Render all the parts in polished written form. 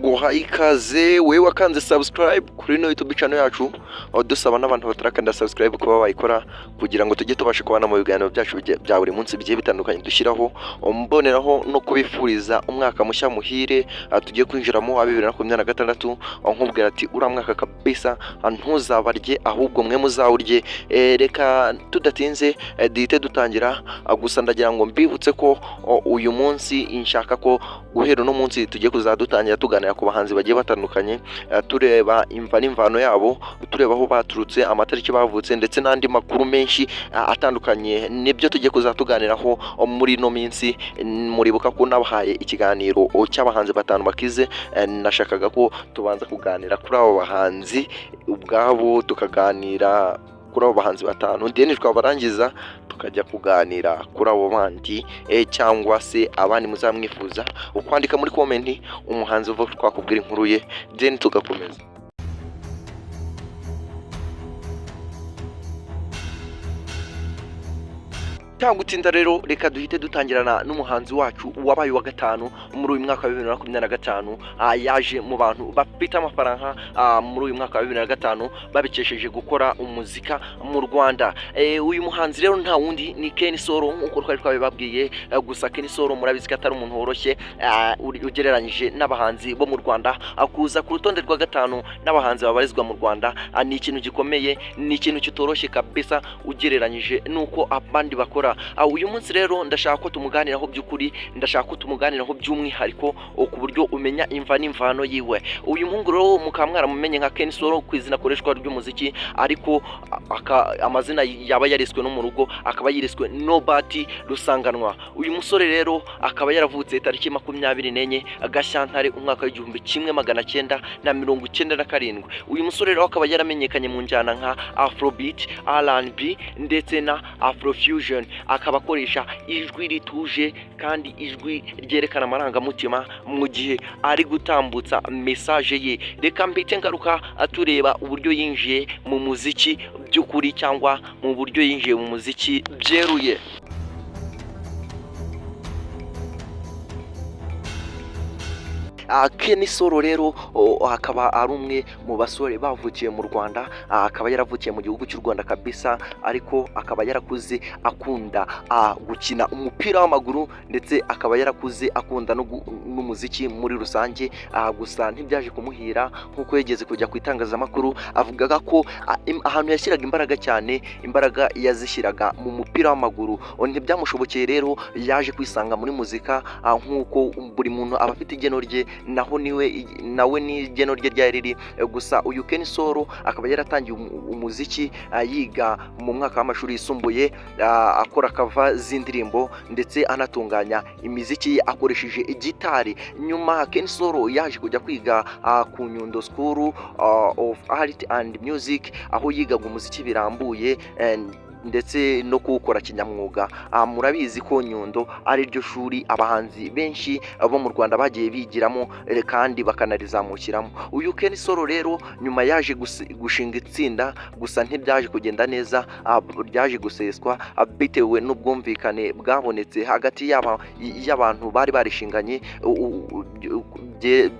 Tuguha ikaze wewe wakanze subscribe kuri ino YouTube channel yacu, aho dusaba n'abantu batarakanda subscribe kuba bayikora kugira ngo tujye tubasha kubana mu biganiro byacu bya buri munsi bigiye bitandukanye dushyiraho. Mboneraho no kubifuriza umwaka mushya muhire tugiye kwinjiramo wa 2026, aho nkubwira ati uriya mwaka kabisa ntuzabarye ahubwo mwe muzawurye. Reka tudatinze duhite dutangira. Gusa ndagira ngo mbibutse ko uyu munsi nshaka ko guhera uno munsi tugiye kuzadutangira tuganira ku bahanzi bagiye batandukanye, tureba imva n'imvano yabo, tureba aho baturutse, amatariki bavutse ndetse n'andi makuru menshi atandukanye. Nibyo tugiye kuzatuganiraho muri ino minsi. Muribuka ko nabahaye ikiganiro cy'abahanzi batanu bakize. Nashakaga ko tubanza kuganira kuri abo bahanzi ubwabo, tukaganira kuri abo bahanzi batanu, then twabarangiza tukajya kuganira kuri abo bandi, cyangwa se abandi muzamwifuza ukwandika muri comment umuhanzi uva twakubwira inkuru ye, then tugakomeza. Gutinda rero reka duhite dutangirana n'umuhanzi wacu wabaye wa gatanu muri uyu mwaka wa 2025. Yaje mu bantu bafite amafaranga muri uyu mwaka wa 2025 babikesheje gukora umuzika mu Rwanda. Uyu muhanzi rero nta wundi ni Kenny Solo, nk'uko twari twabibabwiye. Gusa Kenny Solo murabizi ko atari umuntu woroshye ugereranyije n'abahanzi bo mu Rwanda. Kuza ku rutonde rwa gatanu n'abahanzi babarizwa mu Rwanda ni ikintu gikomeye, ni ikintu kitoroshye kabisa ugereranyije n'uko abandi bakora. Uyu munsi rero ndashaka ko tumuganiraho by'ukuri, ndashaka ko tumuganiraho by'umwihariko ku buryo umenya imva n'imvano yiwe. Uyu muhungu rero mukaba mwaramumenye nka Kenny Solo ku izina akoreshwa ry'umuziki, ariko amazina yaba yariswe no mu rugo akaba yiriswe Nobert Rusanganwa. Uyu musore rero akaba yaravutse tariki 24 Gashyantare umwaka w'1997. Uyu musore rero akaba yaramenyekanye mu njyana nka Afrobeat, R&B ndetse na Afrofusion. Akaba akoresha ijwi rituje kandi ijwi ryerekana amarangamutima mu gihe ari gutambutsa message ye. Reka mbite ngaruka tureba uburyo yinjiye mu muziki by'ukuri cyangwa mu buryo yinjiye mu muziki byeruye. Kenny Solo rero akaba ari umwe mu basore bavukiye mu Rwanda, akaba yaravukiye mu gihugu cy'u Rwanda kabisa, ariko akaba yarakuze akunda gukina umupira w'amaguru ndetse akaba yarakuze akunda n'umuziki muri rusange. Gusa ntibyaje kumuhira nk'uko yigeze kujya ku itangazamakuru avugaga ko ahantu yashyiraga imbaraga cyane, imbaraga yazishyiraga mu mupira w'amaguru. Ntibyamushobokeye rero, yaje kwisanga muri muzika, nk'uko buri muntu aba afite igeno rye, naho niwe nawe n'igeno rye ryari riri. Gusa uyu Kenny Solo akaba yaratangiye umuziki yiga mu mwaka w'amashuri yisumbuye, akora cover z'indirimbo ndetse anatunganya imiziki ye akoresheje gitari. Nyuma Kenny Solo yaje kujya kwiga ku Nyundo School of Art and Music, aho yigaga umuziki birambuye ndetse no kuwukora kinyamwuga. Murabizi ko Nyundo ari ryo shuri abahanzi benshi bo mu Rwanda bagiye bigiramo kandi bakanarizamukiramo. Uyu Kenny Solo rero nyuma yaje gushinga itsinda, gusa ntibyaje kugenda neza, ryaje guseswa bitewe n'ubwumvikane bwabonetse hagati y'abantu bari barishinganye.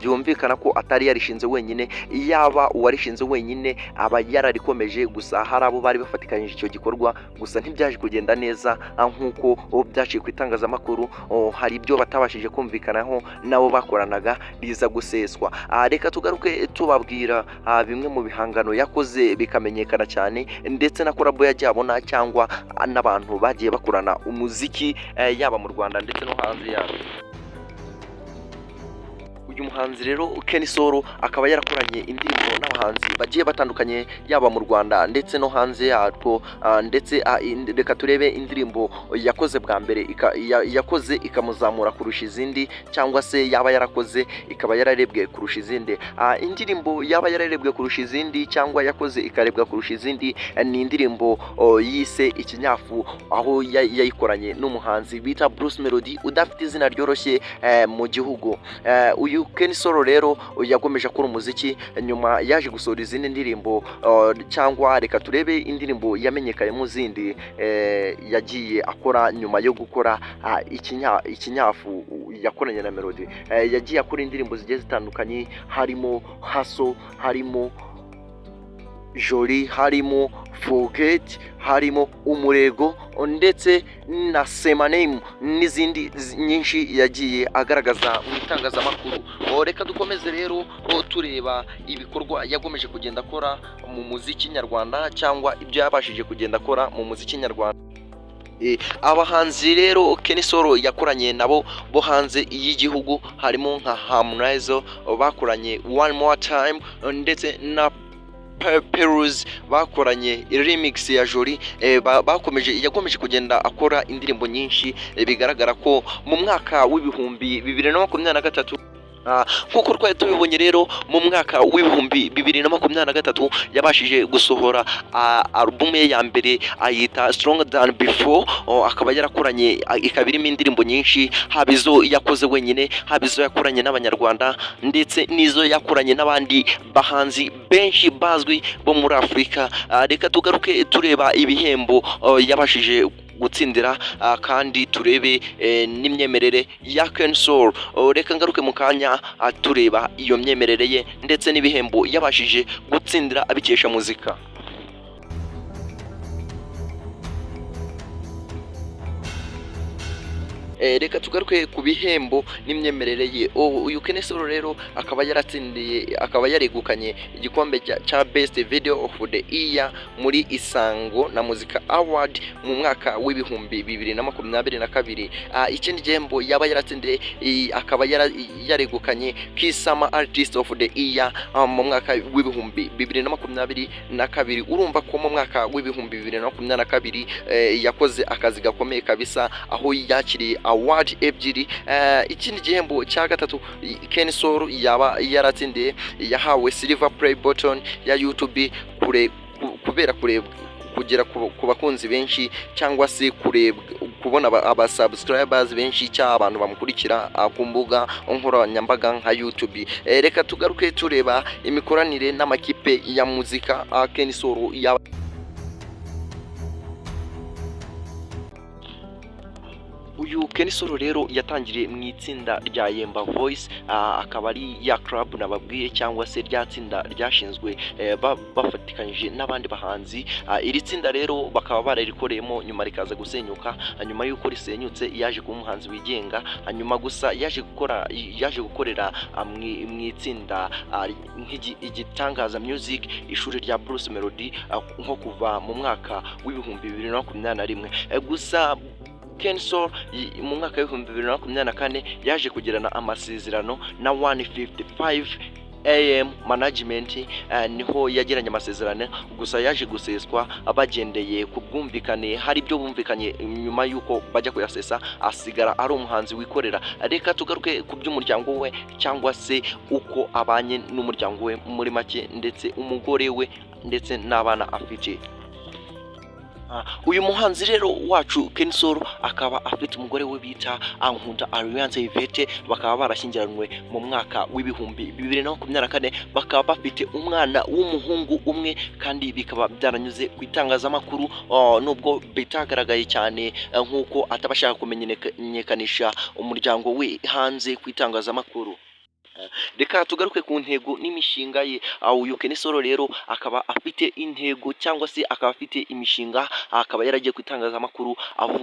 Byumvikana ko atari yarishinze wenyine, yaba uwarishinze wenyine aba yararikomeje, gusa hari abo bari bafatikanyije icyo gikorwa, gusa ntibyaje kugenda neza nk'uko byaciye ku itangazamakuru. Hari ibyo batabashije kumvikanaho nabo bakoranaga riza guseswa. Reka tugaruke tubabwira bimwe mu bihangano yakoze bikamenyekana cyane ndetse na collabo yagiye abona cyangwa n'abantu bagiye bakorana umuziki, yaba mu Rwanda ndetse no hanze yarwo. Uyu muhanzi rero Kenny Solo akaba yarakoranye indirimbo n'abahanzi bagiye batandukanye yaba mu Rwanda ndetse no hanze yarwo. Ndetse reka turebe indirimbo yakoze bwa mbere yakoze ikamuzamura kurusha izindi, cyangwa se yaba yarakoze ikaba yararebwe kurusha izindi. Indirimbo yaba yararebwe kurusha izindi cyangwa yakoze ikarebwa kurusha izindi ni indirimbo yise Ikinyafu, aho yayikoranye n'umuhanzi bita Bruce Melody udafite izina ryoroshye mu gihugu. Uyu Kenny Solo rero yakomeje akora umuziki, nyuma yaje gusohora izindi ndirimbo, cyangwa reka turebe indirimbo yamenyekanye mu zindi yagiye akora nyuma yo gukora Ikinyafu. yakoranye na Melody. Yagiye akora indirimbo zigiye zitandukanye, harimo Haso, harimo Joli, harimo Forget, harimo Umurego ndetse na Semaname n'izindi nyinshi yagiye agaragaza mu itangazamakuru. Reka dukomeze rero tureba ibikorwa yagomeje kugenda akora mu muziki nyarwanda, cyangwa ibyo yabashije kugenda akora mu muziki nyarwanda. Abahanzi rero Kenny Sol yakoranye nabo bo hanze y'igihugu harimo nka Harmonize bakoranye One More Time, ndetse na Peruz bakoranye remix ya Joli. Bakomeje yakomeje kugenda akora indirimbo nyinshi. Bigaragara ko mu mwaka w'2023, nk'uko twari tubibonye rero, mu mwaka w'2023 yabashije gusohora album ye ya mbere ayita Stronger Than Before. Akaba yarakoranye, ikaba irimo indirimbo nyinshi, haba izo yakoze wenyine, haba izo yakoranye n'Abanyarwanda, ndetse n'izo yakoranye n'abandi bahanzi benshi bazwi bo muri Afurika. Reka tugaruke tureba ibihembo yabashije gutsindira, kandi turebe n'imyemerere ya Kenny Sol. Reka ngaruke mu kanya, tureba iyo myemerere ye ndetse n'ibihembo yabashije gutsindira abikesha muzika. Reka tugaruke ku bihembo n'imyemerere ye. Uyu Kenny Sol rero akaba yaratsindiye, akaba yaregukanye igikombe cya Best Video of the Year muri Isango na Muzika Award mu mwaka w'2022. Ikindi gihembo yaba yaratsindiye, akaba yaregukanye Kiss Summer Artist of the Year mu mwaka w'2022. Urumva ko mu mwaka w'2022 yakoze akazi gakomeye kabisa, aho yakiriye award ebyiri. Ikindi gihembo cya gatatu Kenny Sol yaba yaratsindiye, yahawe Silver Play Button ya YouTube kubera kurebwa, kugera ku bakunzi benshi, cyangwa se kurebwa, kubona aba subscribers benshi cyangwa abantu bamukurikira ku mbuga nkoranyambaga nka YouTube. Reka tugaruke tureba imikoranire n'amakipe ya muzika Kenny Sol yaba. Uyu Kenny Sol rero yatangiriye mu itsinda rya Yemba Voice, akaba ari ya club nababwiye, cyangwa se rya tsinda ryashinzwe bafatikanyije n'abandi bahanzi. Iri tsinda rero bakaba bararikoreyemo, nyuma rikaza gusenyuka. Nyuma y'uko risenyutse yaje kuba umuhanzi wigenga, hanyuma gusa yaje gukorera mu itsinda Igitangaza Music, ishuri rya Bruce Melody, nko kuva mu mwaka w'2021. Gusa Kenny Sol mu mwaka w'2024 yaje kugirana amasezerano na 155 AM Management, niho yagiranye amasezerano. Gusa yaje guseswa bagendeye ku bwumvikane, hari ibyo bumvikanye nyuma y'uko bajya kuyasesa, asigara ari umuhanzi wikorera. Reka tugaruke ku by'umuryango we, cyangwa se uko abanye n'umuryango we muri make, ndetse umugore we ndetse n'abana afite. Uyu muhanzi rero wacu Kenny Sol akaba afite umugore we bita Ankunda Alliance Yvette, bakaba barashyingiranywe mu mwaka w'2024, bakaba bafite umwana w'umuhungu umwe, kandi bikaba byaranyuze ku itangazamakuru, nubwo bitagaragaye cyane, nk'uko ataba ashaka kumenyekanisha umuryango we hanze ku itangazamakuru. Reka tugaruke ku ntego n'imishinga ye. Uyu Kenny Sol rero akaba afite intego, cyangwa se akaba afite imishinga, akaba yaragiye ku itangazamakuru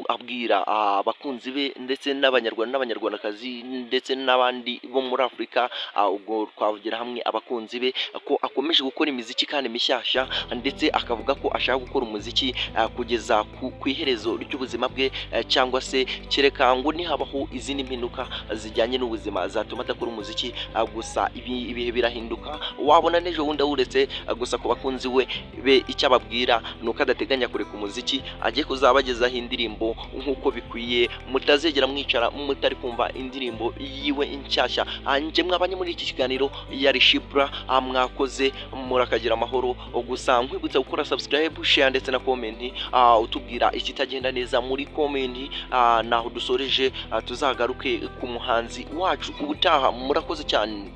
abwira abakunzi be ndetse n'Abanyarwanda n'Abanyarwandakazi ndetse n'abandi bo muri Afurika, ubwo twavugira hamwe abakunzi be, ko akomeje gukora imiziki kandi mishyashya, ndetse akavuga ko ashaka gukora umuziki kugeza ku iherezo ry'ubuzima bwe, cyangwa se kereka ngo nihabaho izindi mpinduka zijyanye n'ubuzima zatuma adakora umuziki. Gusa ibihe birahinduka, wabona n'ejo bundi awuretse. Gusa ku bakunzi we be icyo ababwira ni uko adateganya kureka umuziki, agiye kuzabagezaho indirimbo nk'uko bikwiye, mutazegera mwicara mutari kumva indirimbo yiwe nshyashya. Njye mwabanye muri iki kiganiro yari Shibra, mwakoze, murakagira amahoro. Gusa nkwibutsa gukora subscribe, share ndetse na comment, utubwira ikitagenda neza muri comment. Naho dusoreje, tuzagaruke ku muhanzi wacu ubutaha. Murakoze cyane.